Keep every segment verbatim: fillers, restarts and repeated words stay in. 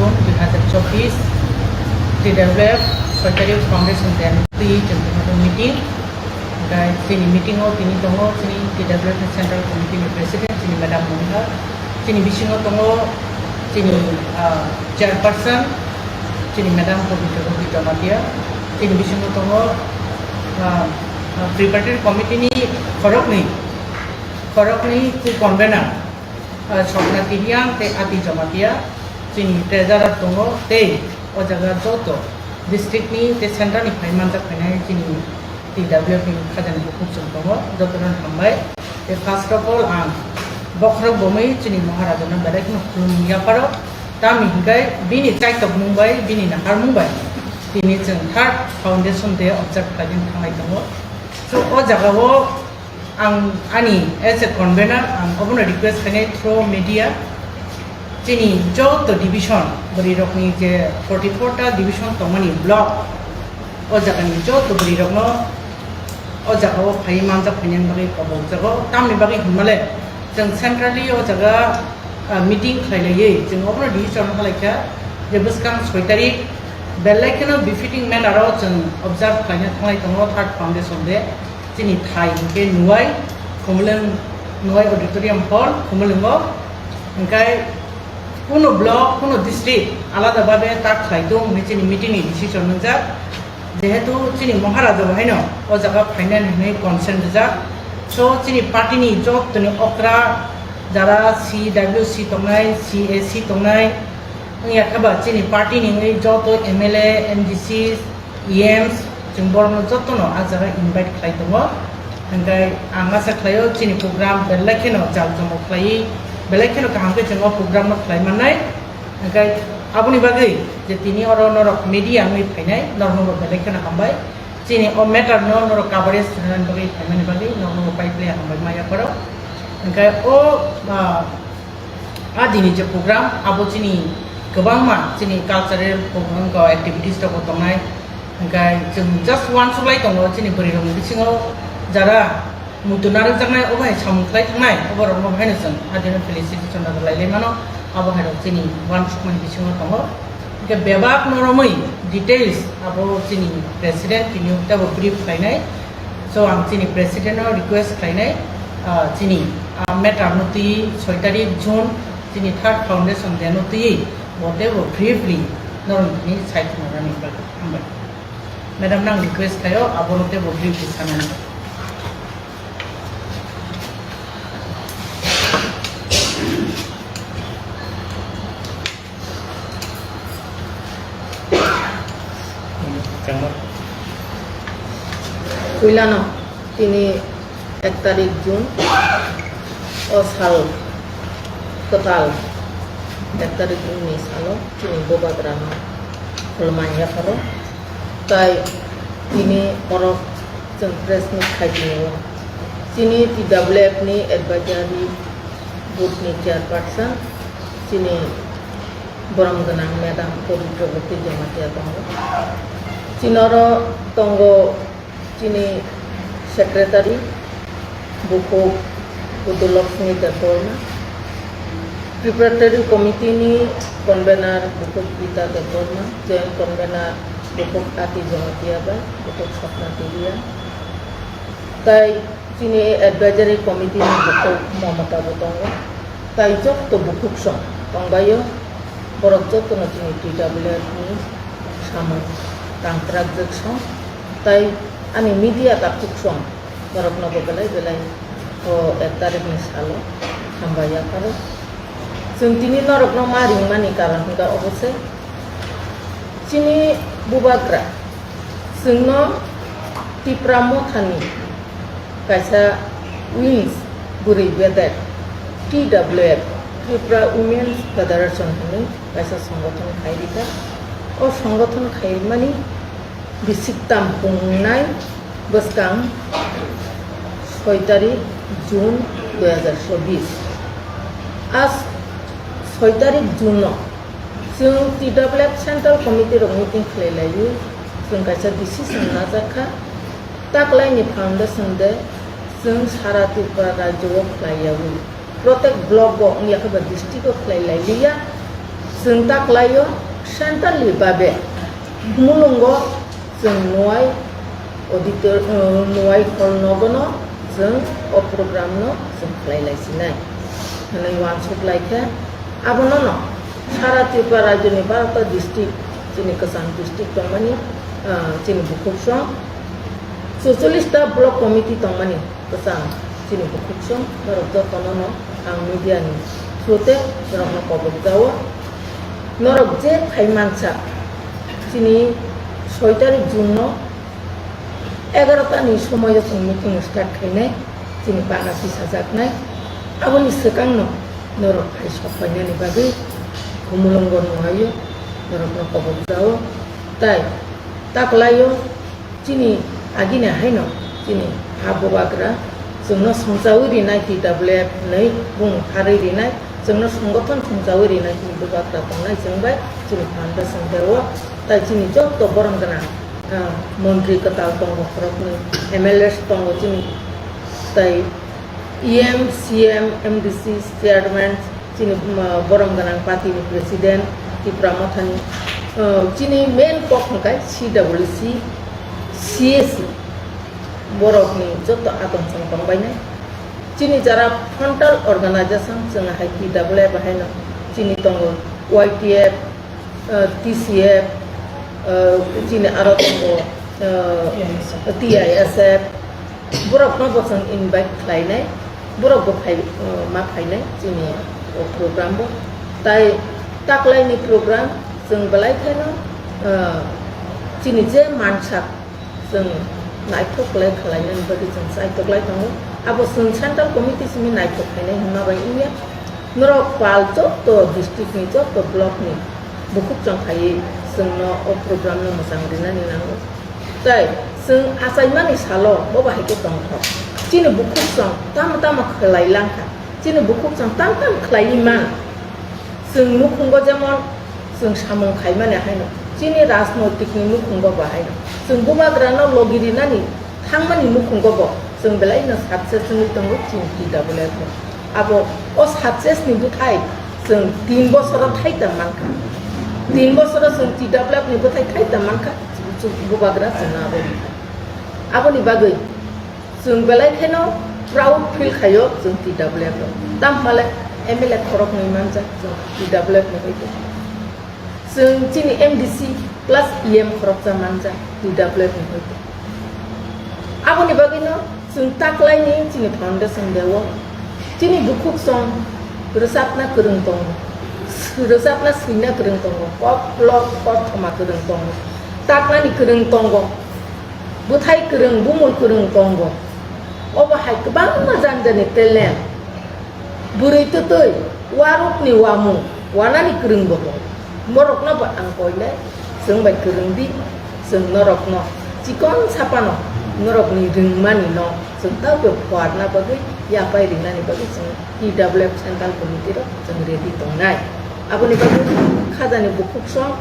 June dui hazar chobbish, T W F soi tarik Foundation Day ni twi chwng tongma meeting. Hingkhe chini meeting o tini tongo chini T W F ni Central Committee ni President chini Madam Monika, chini bisingo tongo chini, ah, Chairperson chini Madam Pabitra Gupta Jamatia, chini bisingo tongo, ah, ah, Preparatory Committee ni khoroknwi, khoroknwi tei Convener, ah, Swapna Tibiang tei Ati Jamatia, chini Treasurer tongo tei o jaga joto district ni tei central ni phai manjak phainai chini T W F ni khajani bukhuk chwng tongo, jotono hambai. Tei first of all ang bokhorok bomwi chini Maharajano belai kheno khulumwi yapharo, tamni hwnkhe bini chaitok mung bai, bini naharmung bai tini chwng third Foundation Day observe khlaina thanglai tongo. So o jagao ang ani as a convener ang obono request khainai through media, chini joto division, bwrwi rokni je forty four ta division tongmani block, o jagani joto bwrwi rokno o jagao phai manjak phainani bagwi kobok jago. Tamni bagwi hinmale chwng centrally o jaga, ah, meeting khlai laiwi chwng obono decision khlai kha je bwskang soi tarik belai kheno befitting manner o chwng observe khlaina thanglai tongo third Foundation Day. Chini thai hwnkhe Nuwai, Khumulwng, Nuwai Auditorium Hall, Khumulwngo. Hwnkhe kuno block, kuno district alada babe tak khlai tong hwnwi chini meeting ni decision nwngjak. Jehetu chini Maharaja bo haino o jaga phainani hwnwi consent rijak. So chini party ni jotoni okra jara C W C tongnai, C A C tongnai, wngya khe ba chini party ni wngwi joto M L A, M D C, E Ms, chwng borokno jotono ah jaga invite khlai tongo. Hwnkhe ang asa khlaio chini program belai kheno jak jomok khlaiwi, belai kheno kaham khe chwng o program no khlai mannai. Hwnkhe aboni bagwi je tini oro norok media wngwi phainai, norokno bo belai kheno hambai. Chini o matter no norok coverage rwnani bagwi phaimani bagwi norokno bo pai pli hambai maya phoro. Hwnkhe o, ah, Ah, dini je program, abo chini kwbangma chini cultural program ko activities rok bo tongnai. Hingkai chwng just uansuk lai tongo chini bwrwi rokni bisingo jara muitu narwkjaknai, obo hai samung khlai thangnai, obo rokno bo haino chwng adino felicitation rok lai lai mano, abo hai rok chini uansukmani bisingo tongo. Hingke bebak no romwi details abo chini president tini tebo brief khlainai. So ang chini president no request khlainai, ah, chini, ah, matter no twi soi tarik June chini third foundation day no twi bo tebo briefly norok ni sai khna rani bagwi hambai. Madam nang request khaio abo no tebo briefly sanani. Puilano tini ek tarik June o sal kwtal ek tarik June ni salo chini Bubagrano khulumani yapharo tai tini oro chwng press meet khai tongo. Chini T W F ni advisory board ni chairperson chini borom gwnang Madam Pabitra Bhakti Jamatia tongo. Chini oro tongo chini secretary bukhuk Udulakshmi Debbarma, preparatory committee ni convener bukhuk Gita Debbarma, joint convener bukhuk Ati Jamatia bai bukhuk Sapna Tilia. Tai chini advisory committee ni bukhuk Mamata bo tongo. Tai jotto bukhuk song tongbaio, borok jottono chini T W F ni samung tangtrakjak song. Tai ani media takhuk song norokno bo belai belai o ek tarik ni salo hambai yapharo. Chwng tini norokno ma ringmani karon hwnkha obo se chini Bubagra chwngno Tipra Mothani kaisa wings bwrwi bedek T W F, Tripura Women's Federation hwnwi kaisa songothon khai rikha. O songothon khaimani bisik tam pungnai bwskang soi tarik June dui hazar chobbish. A soi tarik June no chwng T W F Central Committee rok meeting khlai laiwi chwng kaisa decision najak kha. Taklaini foundation day chwng sara Tripura rajyo o khlai yawi, protek block o wngya khe ba district o khlai lai liya. Chwng ta khlaio, centrally babe mulungo chwng nuai auditor, uh, nuai hall nogono chwng o program no chwng khlai lai sinai hwnwi uansuk lai khe, abono no sara Tripura rajyoni barota district, chini kwcham district tongmani, uh, chini bukhuk song, chucholish ta block committee tongmani kwcham chini bukhuk song, norok jotono no ang media ni through te norok no kobok jao. Norok je phai mansa, chini soi tarik June no egarota ni somoio chwng meeting start khainai, chini bana tisajaknai. Aboni swkang no norok phai sok painani bagwi Khumulwngo nuaio, norok no kobok jao. Tai ta khlaio, chini agini haino chini ha bubagra chwngno songchawi rinai T W F hwnwi bung pharwi rinai, chwngno songothon songchawi rinai chini bubagra tongnai chwng bai chini foundation deo. Tai chini joto borom gwnang, ah, montri kwtal tongo khoroknwi, M L As tongo chini, tai E M, C M, M D C, chairman, chini, um, borom gwnang party ni president, Tipra Mothani, uh, chini main kok hwnkhe C W C, C S C, borokni joto adong chwng tongbainai. Chini jara frontal organization chwng hai T W F haino chini tongo Y T F, uh, T C F, uh, chini aro tongo, uh, T I S F, borokno bo chwng invite khlainai, borok bo phai, uh, ma phainai chini o program bo. Tai taklaini program chwng belai kheno, uh, chini je mansak chwng naithok khlai khwlainani bagwi chwng chaitok lai tongo. Abo chwng central committee simi naithok khainai hwnma bai wngya. Norok pal joto district ni, joto block ni bukhuk chwng khaiwi chwngno o program no mwchang rinani nango. Tai chwng achaimani salo bo bahai khe tongthok. Chini bukhuk chwng tamo tamo khwlai langkha. Chini bukhuk chwng tam tam khwlaiwi man. Chwng nukhungo jemon chwng samung khaimani haino, chini rajnoitikni nukhungo bo haino, chwng bubagrano logi rinani thangmani nukhungo bo chwng belaino success wngwi tongo chini T W F no. Abo o success ni bwthai chwng tin bosoro thaita mankha. Tin bosoro chwng T W F ni bwthai thaita mankha, chwng bubagra chwngno abo rikha. Aboni bagwi chwng belai kheno proud feel khaio chwng T W F rok. Tamo hwnle M L A khoroknwi manjak chwng T W F ni hoite. Chwng chini M D C plus E M khoroksa manjak T W F ni hoite. Aboni bagwino chwng taklaini chini foundation day o chini bukhuk song rwchapna kwrwng tongo, rwchapna swina kwrwng tongo, kok lok kothoma kwrwng tongo, taknani kwrwng tongo. Bwthai kwrwng, bumul kwrwng tongo. Obo hai kwbangma jani jani talent. Bwrwi twtwi, warukni wamung, wanani kwrwng bo tongo. Borokno bo ang koinai, chwng bai kwrwng di, chwng norokno chikon sapano norokni rwngmani no chwng tawkhe phuarna bagwi, yapai rinani bagwi chwng T W F Central Committee rok chwng ready tongnai. Aboni bagwi khajani bukhuk song,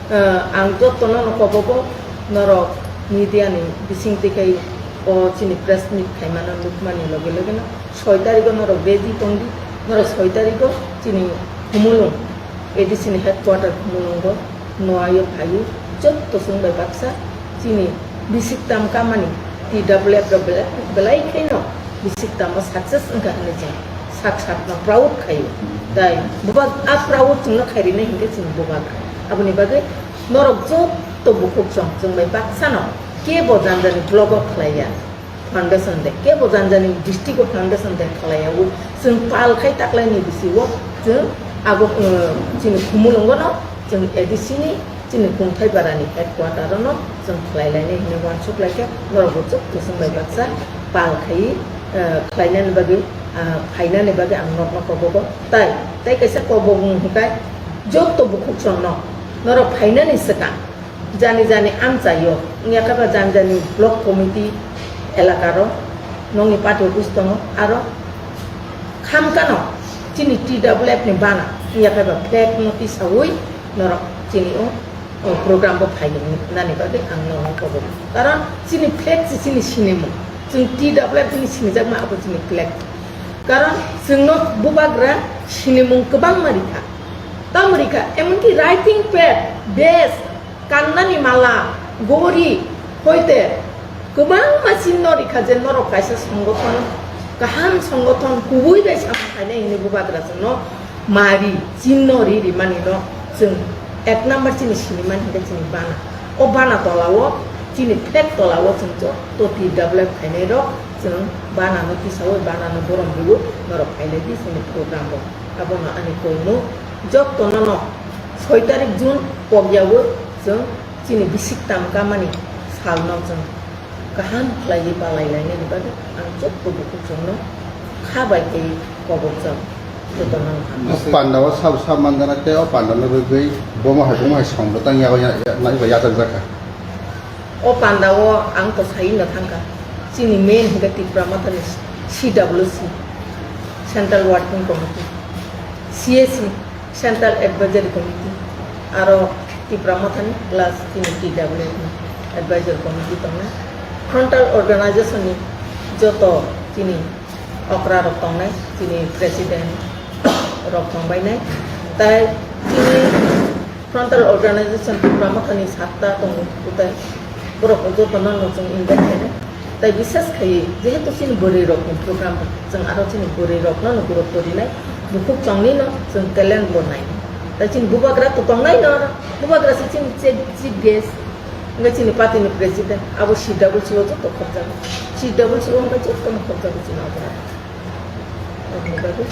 Ah, ang jotono no kobogo norok media ni bising twi khai o chini press meet khaimano nukmani loge loge no soi tarigo norok ready tongdi, norok soi tarigo chini Khumulwng A D C ni headquarter Khumulwngo nuaio phaiwi jotto chwng bai baksa chini bisik tam kamani T W F rok belai, belai khaino bisik tamo success wngkha hwnwi chwng sak sakno proud khaio. Tai bubak a proud chwngno khairina hinkhe chwng bubak. Aboni bagwi norok jotto bukhuk chwng, chwng bai baksano kebo janjani blogo khlaiya foundation day, kebo janjani district o foundation day khlaiya. O chwng pal khai taklaini bisingo chwng abo, uh, chini Khumulwngono chwng A D C ni chini Kungthai Barani headquarter no chwng khlai lainai hwnwi uansuk lai khe norok bo chwng bai baksa pal khai, eh, khlainani bagwi, ah, phainani bagwi ang nokno kobogo. Tai, tai kaisa kobok wng hwnkhe jotto bukhuk chwngno norok phainani swkang jani jani amchaio wngya khe ba jani jani block committee elakaro nokni party office tongo aro khamkano chini T W F ni bana wngya khe ba flag no tisaui norok chini o o program bo phai nani bagwi ang nono kobo. Karon chini flag se chini sinimung. Chwng T W F ni sinijakma abo chini flag. Karon chwngno bubagra sinimung kwbangma rikha. America, emonki writing pad, bes, kannani mala, gori, hoite kwbangma chinno rikha je norok kaisa songothon, kaham songothon, kubui bai samung khainai hinwi bubagra chwngno mari, chinno ri rimani no chwng ek number chini sinimani hinkhe chini bana. O bana tolao, chini flag tolao chwng joto T W F khainai rok chwng bana no tisawi, bana no borom riwi norok khailai di chini program rok. Abono ani koimung jotono no soi tarik June pokyawi chwng chini bisik tamkamani salno chwng kaham khlaiwi palai lainani bagwi ang joto bukuchwngno kha bai tei kobokjak jotono no hamjak. O pandao sabo sabo manjana tei o pandano rwgwi bomo hai bomo hai songbo tang yago ya-, ya-, naiba yachakjakha. O pandao ang to sai no thangkha. Chini main hinkhe Tipra Mothani C W C, Central Working Committee, C A C, Central Advisory Committee, aro Tipra Mothani plus chini T W F ni Advisory Committee tongnai. Frontal Organization ni joto chini okra rok tongnai, chini president rok tongbainai. Tai chini Frontal Organization Tipra Mothani satta tongo, tai borok jotono no chwng invite khainai. Tai bisas khai jehetu chini bwrwi rokni program, chwng aro chini bwrwi rokno no gurutto rinai, bukhuk chongni no chwng talent bo nai. Tai chini bubagra to tongnai no, bubagra se chini chief, chief guest, wngkha chini party ni president, abo C W C o joto khopjago, C W C o wngkha joto no khopjago chini abo. Aboni bagwi.